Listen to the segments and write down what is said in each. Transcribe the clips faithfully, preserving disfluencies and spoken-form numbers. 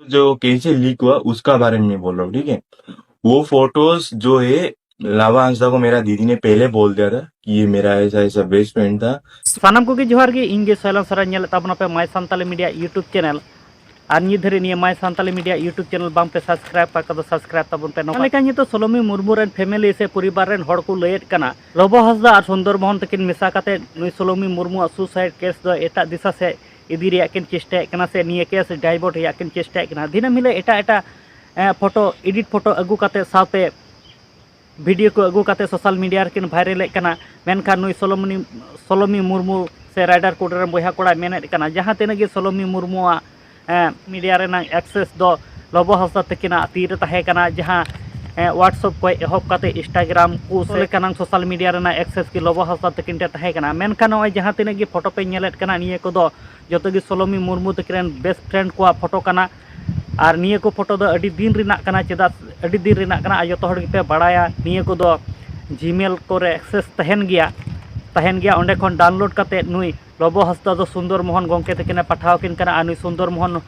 जो कैसे लीक हुआ, उसका बारे में बोल रहा हूँ, ठीक है। वो फोटोज जो है, लावा हांसदा को मेरा दीदी ने पहले बोल दिया था कि ये मेरा ऐसा ऐसा बेस्ट फ्रेंड था। ᱥᱟᱱᱟᱢ ᱠᱚᱜᱮ ᱡᱚᱦᱟᱨ ᱜᱮ᱾ ᱤᱧ ᱜᱮ ᱥᱚᱭᱞᱟᱱ ᱥᱚᱨᱮᱱ᱾ ᱧᱮᱞᱮᱫ ᱛᱟᱵᱚᱱᱟ ᱯᱮ My Santali Media YouTube channel᱾ ᱟᱨ ᱱᱤᱛ ᱫᱷᱟᱹᱨᱤᱡ ᱱᱤᱭᱟᱹ My Santali Media YouTube channel ᱵᱟᱝ ᱯᱮ subscribe ᱟᱠᱟᱫᱟ, subscribe ᱛᱟᱵᱚᱱ ᱯᱮ᱾ ᱱᱚᱣᱟ ᱞᱮᱠᱟ ᱱᱤᱛᱚᱜ ᱥᱳᱞᱳᱢᱤ ᱢᱩᱨᱢᱩ ᱨᱮᱱ family ᱥᱮ ᱯᱚᱨᱤᱵᱟᱨ ᱨᱮᱱ ᱦᱚᱲ ᱠᱚ ᱞᱟᱹᱭᱮᱫ ᱠᱟᱱᱟ, ᱞᱚᱵᱚ ᱦᱟᱸᱥᱫᱟ ᱟᱨ ᱥᱩᱱᱫᱚᱨ ᱢᱳᱦᱚᱱ ᱛᱟᱹᱠᱤᱱ ᱢᱮᱥᱟ ᱠᱟᱛᱮ ᱱᱩᱭ ᱥᱳᱞᱳᱢᱤ ᱢᱩᱨᱢᱩᱣᱟᱜ suicide case ᱫᱚ ᱮᱴᱟᱜ ᱫᱤᱥᱟ ᱥᱮᱫ ᱤᱫᱤ ᱨᱮᱭᱟᱜ ᱠᱤᱱ ᱪᱮᱥᱴᱟᱭᱮᱫ ᱠᱟᱱᱟ ᱥᱮ ᱱᱤᱭᱟᱹ case divert ᱨᱮᱭᱟᱜ ᱠᱤᱱ ᱪᱮᱥᱴᱟᱭᱮᱫ ᱠᱟᱱᱟ᱾ ᱫᱤᱱᱟᱹᱢ ᱦᱤᱞᱳᱜ ᱮᱴᱟᱜ ᱮᱴᱟᱜ, ᱮ, ᱯᱷᱳᱴᱳ, edit ᱯᱷᱳᱴᱳ ᱟᱹᱜᱩ ᱠᱟᱛᱮ ᱥᱟᱶᱛᱮ video ᱠᱚ ᱟᱹᱜᱩ ᱠᱟᱛᱮ social media ᱨᱮᱠᱤᱱ ᱵᱷᱟᱭᱨᱟᱞᱮᱫ ᱠᱟᱱᱟ᱾ ᱢᱮᱱᱠᱷᱟᱱ ᱱᱩᱭ ᱥᱳᱞᱳᱢᱚᱱᱤ, ᱥᱳᱞᱳᱢᱤ ᱢᱩᱨᱢᱩ ᱥᱮ ᱨᱟᱭᱰᱟᱨ ᱠᱩᱲᱤ ᱨᱮᱱ ᱵᱚᱭᱦᱟ ᱠᱚᱲᱟᱭ ᱢᱮᱱᱮᱫ ᱠᱟᱱᱟ, ᱡᱟᱦᱟᱸ ᱛᱤᱱᱟᱹᱜ ᱜᱮ ᱥᱳᱞᱳᱢᱤ ᱢᱩᱨᱢᱩᱣᱟᱜ, ᱮ, media ᱨᱮᱱᱟᱜ access ᱫᱚ ᱞᱚᱵᱚ ᱦᱟᱸᱥᱫᱟ ᱛᱟᱹᱠᱤᱱᱟᱜ ᱛᱤ ᱨᱮ ᱛᱟᱦᱮᱸ ᱠᱟᱱᱟ, ᱡᱟᱦᱟᱸ, ᱮ, WhatsApp ᱠᱷᱚᱱ ᱮᱦᱚᱵ ᱠᱟᱛᱮ Instagram ᱠᱚ ᱥᱮ ᱞᱮᱠᱟᱱᱟᱜ social media ᱨᱮᱱᱟᱜ access ᱜᱮ ᱞᱚᱵᱚ ᱦᱟᱸᱥᱫᱟ ᱛᱟᱹᱠᱤᱱ ᱴᱷᱮᱱ ᱛᱟᱦᱮᱸ ᱠᱟᱱᱟ᱾ ᱢᱮᱱᱠᱷᱟᱱ ᱱᱚᱜᱼᱚᱭ ᱡᱟᱦᱟᱸ ᱛᱤᱱᱟᱹᱜ ᱜᱮ ᱯᱷᱳᱴᱳ ᱯᱮ ᱧᱮᱞᱮᱫ ᱠᱟᱱᱟ, ᱱᱤᱭᱟᱹ ᱠᱚᱫᱚ ᱡᱚᱛᱚ ᱜᱮ ᱥᱳᱞᱳᱢᱤ ᱢᱩᱨᱢᱩ ᱛᱟᱹᱠᱤᱱ ᱨᱮᱱ best friend ᱠᱚᱣᱟᱜ ᱯᱷᱳᱴᱳ ᱠᱟᱱᱟ᱾ ᱟᱨ ᱱᱤᱭᱟᱹ ᱠᱚ ᱯᱷᱳᱴᱳ ᱫᱚ ᱟᱹᱰᱤ ᱫᱤᱱ ᱨᱮᱱᱟᱜ ᱠᱟᱱᱟ, ᱪᱮᱫᱟᱜ ᱟᱹᱰᱤ ᱫᱤᱱ ᱨᱮᱱᱟᱜ ᱠᱟᱱᱟ? ᱟᱨ ᱡᱚᱛᱚ ᱦᱚᱲ ᱜᱮᱯᱮ ᱵᱟᱲᱟᱭᱟ, ᱱᱤᱭᱟᱹ ᱠᱚᱫᱚ Gmail ᱠᱚᱨᱮ access ᱛᱟᱦᱮᱱ ᱜᱮᱭᱟ, ᱛᱟᱦᱮᱱ ᱜᱮᱭᱟ᱾ ᱚᱸᱰᱮ ᱠᱷᱚᱱ download ᱠᱟᱛᱮ ᱱᱩᱭ ᱞᱚᱵᱚ ᱦᱟᱸᱥᱫᱟ ᱫᱚ ᱥᱩᱱᱫᱚᱨ ᱢᱳᱦᱚᱱ ᱜᱚᱢᱠᱮ ᱛᱟᱹᱠᱤᱱᱮ ᱯᱟᱴᱷᱟᱣ ᱟᱹᱠᱤᱱ ᱠᱟᱱᱟ᱾ ᱟᱨ ᱱᱩᱭ ᱥᱩᱱᱫᱚᱨ ᱢᱳᱦᱚᱱ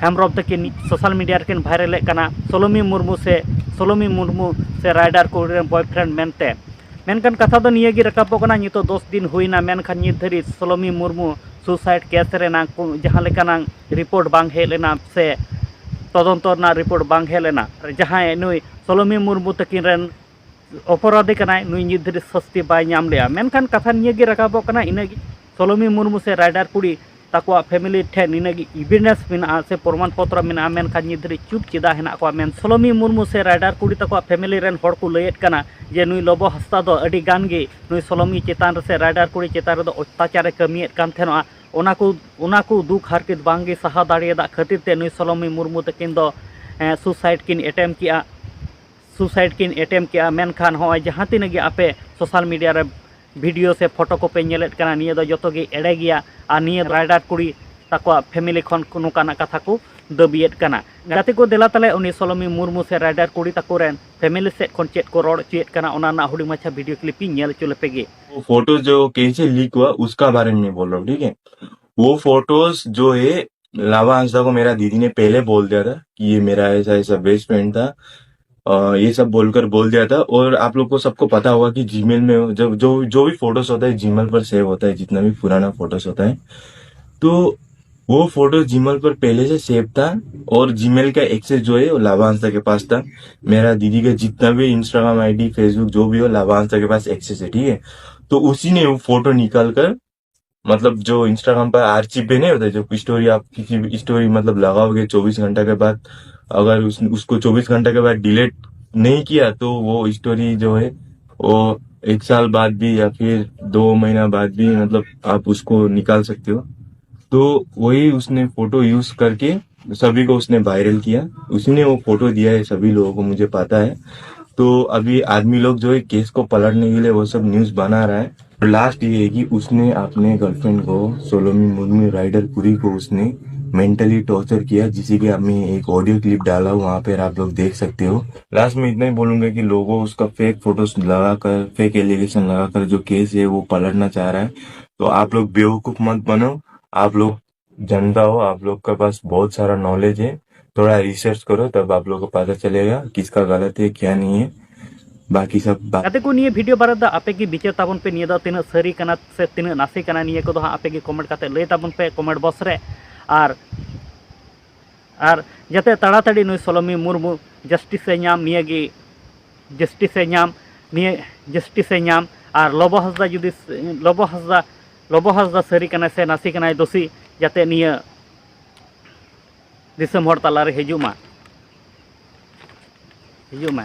ᱦᱮᱢᱵᱨᱚᱢ ᱛᱟᱹᱠᱤᱱ social media ᱨᱮᱠᱤᱱ ᱵᱷᱟᱭᱨᱟᱞᱮᱫ ᱠᱟᱱᱟ ᱥᱳᱞᱳᱢᱤ ᱢᱩᱨᱢᱩ ᱥᱮ ᱥᱳᱞᱳᱢᱤ ᱢᱩᱨᱢᱩ ᱥᱮ ᱨᱟᱭᱰᱟᱨ ᱠᱩᱲᱤ ᱨᱮᱱ boyfriend ᱢᱮᱱᱛᱮ᱾ ᱢᱮᱱᱠᱷᱟᱱ ᱠᱟᱛᱷᱟ ᱫᱚ ᱱᱤᱭᱟᱹ ᱜᱮ ᱨᱟᱠᱟᱵᱚᱜ ᱠᱟᱱᱟ, ᱱᱤᱛᱚᱜ ᱫᱚᱥ ᱫᱤᱱ ᱦᱩᱭᱱᱟ, ᱢᱮᱱᱠᱷᱟᱱ ᱱᱤᱛ ᱫᱷᱟᱹᱨᱤᱡ ᱥᱳᱞᱳᱢᱤ ᱢᱩᱨᱢᱩ suicide case ᱨᱮᱱᱟᱜ ᱠᱚ-, ᱡᱟᱦᱟᱸ ᱞᱮᱠᱟᱱᱟᱜ report ᱵᱟᱝ ᱦᱮᱡ ᱞᱮᱱᱟ ᱥᱮ ᱛᱚᱫᱚᱱᱛᱚ ᱨᱮᱱᱟᱜ report ᱵᱟᱝ ᱦᱮᱡ ᱞᱮᱱᱟ᱾ ᱡᱟᱦᱟᱸᱭ ᱱᱩᱭ ᱥᱳᱞᱳᱢᱤ ᱢᱩᱨᱢᱩ ᱛᱟᱹᱠᱤᱱ ᱨᱮᱱ ᱚᱯᱚᱨᱟᱫᱷᱤ ᱠᱟᱱᱟᱭ, ᱱᱩᱭ ᱱᱤᱛ ᱫᱷᱟᱹᱨᱤᱡ ᱥᱟᱹᱥᱛᱤ ᱵᱟᱭ ᱧᱟᱢ ᱞᱮᱜᱼᱟ᱾ ᱢᱮᱱᱠᱷᱟᱱ ᱠᱟᱛᱷᱟ ᱱᱤᱭᱟᱹ ᱜᱮ ᱨᱟᱠᱟᱵᱚᱜ ᱠᱟᱱᱟ, ᱤᱱᱟᱹᱜᱮ ᱥᱳᱞᱳᱢᱤ ᱢᱩᱨᱢᱩ ᱥᱮ ᱨᱟᱭᱰᱟᱨ ᱠᱩᱲᱤ ᱛᱟᱠᱚᱣᱟᱜ family ᱴᱷᱮᱱ ᱱᱤᱱᱟᱹᱜ ᱜᱮ evidence ᱢᱮᱱᱟᱜᱼᱟ ᱥᱮ ᱯᱨᱚᱢᱟᱱ ᱯᱚᱛᱨᱚ ᱢᱮᱱᱟᱜᱼᱟ, ᱢᱮᱱᱠᱷᱟᱱ ᱱᱤᱛ ᱫᱷᱟᱹᱨᱤᱡ ᱪᱩᱯ ᱪᱮᱫᱟᱜ ᱦᱮᱱᱟᱜ ᱠᱚᱣᱟ? ᱢᱮᱱ ᱥᱳᱞᱳᱢᱤ ᱢᱩᱨᱢᱩ ᱥᱮ ᱨᱟᱭᱰᱟᱨ ᱠᱩᱲᱤ ᱛᱟᱠᱚᱣᱟᱜ family ᱨᱮᱱ ᱦᱚᱲ ᱠᱚ ᱞᱟᱹᱭᱮᱫ ᱠᱟᱱᱟ ᱡᱮ ᱱᱩᱭ ᱞᱚᱵᱚ ᱦᱟᱸᱥᱫᱟ ᱫᱚ ᱟᱹᱰᱤ ᱜᱟᱱ ᱜᱮ ᱱᱩᱭ ᱥᱳᱞᱳᱢᱤ ᱪᱮᱛᱟᱱ ᱨᱮ ᱥᱮ ᱨᱟᱭᱰᱟᱨ ᱠᱩᱲᱤ ᱪᱮᱛᱟᱱ ᱨᱮᱫᱚ ᱚᱛᱛᱟᱪᱟᱨᱮ ᱠᱟᱹᱢᱤᱭᱮᱫ ᱠᱟᱱ ᱛᱟᱦᱮᱱᱚᱜᱼᱟ᱾ ᱚᱱᱟ ᱠᱚ, ᱚᱱᱟ ᱠᱚ ᱫᱩᱠ ᱦᱟᱨᱠᱮᱛ ᱵᱟᱝ ᱜᱮ ᱥᱟᱦᱟ ᱫᱟᱲᱮᱭᱟᱫᱟ ᱠᱷᱟᱹᱛᱤᱨ ᱛᱮ ᱱᱩᱭ ᱥᱳᱞᱳᱢᱤ ᱢᱩᱨᱢᱩ ᱛᱟᱹᱠᱤᱱ ᱫᱚ, ᱮᱸ, suicide ᱠᱤᱱ attempt ᱠᱮᱜᱼᱟ᱾ suicide ᱠᱤᱱ attempt ᱠᱮᱜᱼᱟ᱾ ᱢᱮᱱᱠᱷᱟᱱ ᱦᱚᱸᱜᱼᱚᱭ ᱡᱟᱦᱟᱸ ᱛᱤᱱᱟᱹᱜ ᱜᱮ ᱟᱯᱮ social media ᱨᱮ video ᱥᱮ ᱯᱷᱳᱴᱳ ᱠᱚᱯᱮ ᱧᱮᱞᱮᱫ ᱠᱟᱱᱟ, ᱱᱤᱭᱟᱹ ᱫᱚ ᱡᱚᱛᱚ ᱜᱮ ᱮᱲᱮ ᱜᱮᱭᱟ᱾ ᱟᱨ ᱱᱤᱭᱟᱹ ᱨᱟᱭᱰᱟᱨ ᱠᱩᱲᱤ ᱛᱟᱠᱚᱣᱟᱜ family ᱠᱷᱚᱱ ᱠᱚ ᱱᱚᱝᱠᱟᱱᱟᱜ ᱠᱟᱛᱷᱟ ᱠᱚ ᱫᱟᱹᱵᱤᱭᱮᱫ ᱠᱟᱱᱟ᱾ ᱜᱟᱛᱮ ᱠᱚ, ᱫᱮᱞᱟ ᱛᱟᱞᱮ ᱩᱱᱤ ᱥᱳᱞᱳᱢᱤ ᱢᱩᱨᱢᱩ ᱥᱮ ᱨᱟᱭᱰᱟᱨ ᱠᱩᱲᱤ ᱛᱟᱠᱚ ᱨᱮᱱ family ᱥᱮᱫ ᱠᱷᱚᱱ ᱪᱮᱫ ᱠᱚ ᱨᱚᱲ ᱦᱚᱪᱚᱭᱮᱫ ᱠᱟᱱᱟ, ᱚᱱᱟ ᱨᱮᱱᱟᱜ ᱦᱩᱰᱤᱧ ᱢᱟᱪᱷᱟ video clip ᱤᱧ ᱧᱮᱞ ᱦᱚᱪᱚ ᱞᱮᱯᱮ ᱜᱮ᱾ वो फोटोज जो कैसे लीक हुआ, उसका बारे में बोल रहा हूँ, ठीक है। वो फोटोज जो है, लावा हांसदा को मेरा दीदी ने पहले बोल दिया था कि ये मेरा ऐसा ऐसा बेस्ट फ्रेंड था, अ, ये सब बोलकर बोल दिया था। और आप लोग को सबको पता होगा कि जीमेल में जब जो जो भी फोटोज होता है जीमेल पर सेव होता है, जितना भी पुराना फोटोज होता है, तो वो फोटो जीमेल पर पहले से सेव था। और जीमेल का एक्सेस जो है वो लावा हांसदा के पास था। मेरा दीदी का जितना भी इंस्टाग्राम आईडी, फेसबुक, जो भी हो, लावा हांसदा के पास एक्सेस है, ठीक है। तो उसी ने वो फोटो निकाल कर, मतलब जो इंस्टाग्राम पर आर्काइव पे नहीं होता, जो स्टोरी, आप किसी भी स्टोरी मतलब लगाओगे चौबीस घंटा के बाद, अगर उस उसको चौबीस घंटा के बाद डिलीट नहीं किया तो वो स्टोरी जो है वो एक साल बाद भी या फिर दो महीना बाद भी मतलब आप उसको निकाल सकते हो। तो वही उसने फोटो यूज करके सभी को उसने वायरल किया, उसी ने वो फोटो दिया है सभी लोगों को, मुझे पता है। तो अभी आदमी लोग जो है केस को पलटने के लिए वो सब न्यूज बना रहा है। लास्ट ये है कि उसने अपने गर्लफ्रेंड को, सोलोमी मुर्मू राइडर कुरी को उसने मेंटली टॉर्चर किया, जिसे कि मैं एक ऑडियो क्लिप डाला हूँ, वहां पर आप लोग देख सकते हो। लास्ट में इतना ही बोलूंगा कि लोगों उसका फेक फोटोज लगाकर, फेक एलिगेशन लगाकर जो केस है वो पलटना चाह रहा है। तो आप लोग बेवकूफ मत बनो, आप लोग जनता हो, आप लोग के पास बहुत सारा नॉलेज है, थोड़ा रिसर्च करो तब आप लोग को पता चलेगा किसका गलत है क्या नहीं है। बाकी सब बात ᱜᱟᱛᱮ ᱠᱚ, ᱱᱤᱭᱟᱹ ᱵᱷᱤᱰᱤᱭᱳ ᱵᱟᱨᱮ ᱫᱚ ᱟᱯᱮ ᱜᱮ ᱵᱤᱪᱟᱹᱨ ᱛᱟᱵᱚᱱ ᱯᱮ, ᱱᱤᱭᱟᱹ ᱫᱚ ᱛᱤᱱᱟᱹᱜ ᱥᱟᱹᱨᱤ ᱠᱟᱱᱟ ᱥᱮ ᱛᱤᱱᱟᱹᱜ ᱱᱟᱥᱮ ᱠᱟᱱᱟ, ᱱᱤᱭᱟᱹ ᱠᱚᱫᱚ ᱦᱟᱸᱜ ᱟᱯᱮ ᱜᱮ ᱠᱚᱢᱮᱱᱴ ᱠᱟᱛᱮ ᱞᱟᱹᱭ ᱛᱟᱵᱚᱱ ᱯᱮ ᱠᱚᱢᱮᱱᱴ ᱵᱚᱠᱥ ᱨᱮ᱾ ᱟᱨ ᱟᱨ ᱡᱟᱛᱮ ᱛᱟᱲᱟᱛᱟᱲᱤ ᱱᱩᱭ ᱥᱚᱞᱚᱢᱤ ᱢᱩᱨᱢᱩ ᱡᱟᱥᱴᱤᱥ ᱮ ᱧᱟᱢ, ᱱᱤᱭᱟᱹ ᱜᱮ ᱡᱟᱥᱴᱤᱥ ᱮ ᱧᱟᱢ, ᱱᱤᱭᱟᱹ ᱡᱟᱥᱴᱤᱥ ᱮ ᱧᱟᱢ᱾ ᱟᱨ ᱞᱚᱵᱚ ᱦᱟᱸᱥᱫᱟ ᱡᱩᱫᱤ ᱞᱚᱵᱚ ᱦᱟᱸᱥᱫᱟ ᱞᱚᱵᱚ ᱦᱟᱸᱥᱫᱟ ᱥᱟᱹᱨᱤ ᱠᱟᱱᱟᱭ ᱥᱮ ᱱᱟᱥᱮ ᱠᱟᱱᱟᱭ ᱫᱳᱥᱤ, ᱡᱟᱛᱮ ᱱᱤᱭᱟᱹ ᱫᱤᱥᱚᱢ ᱦᱚᱲ ᱛᱟᱞᱟᱨᱮ ᱦᱤᱡᱩᱜ ᱢᱟ, ᱦᱤᱡᱩᱜ ᱢᱟ᱾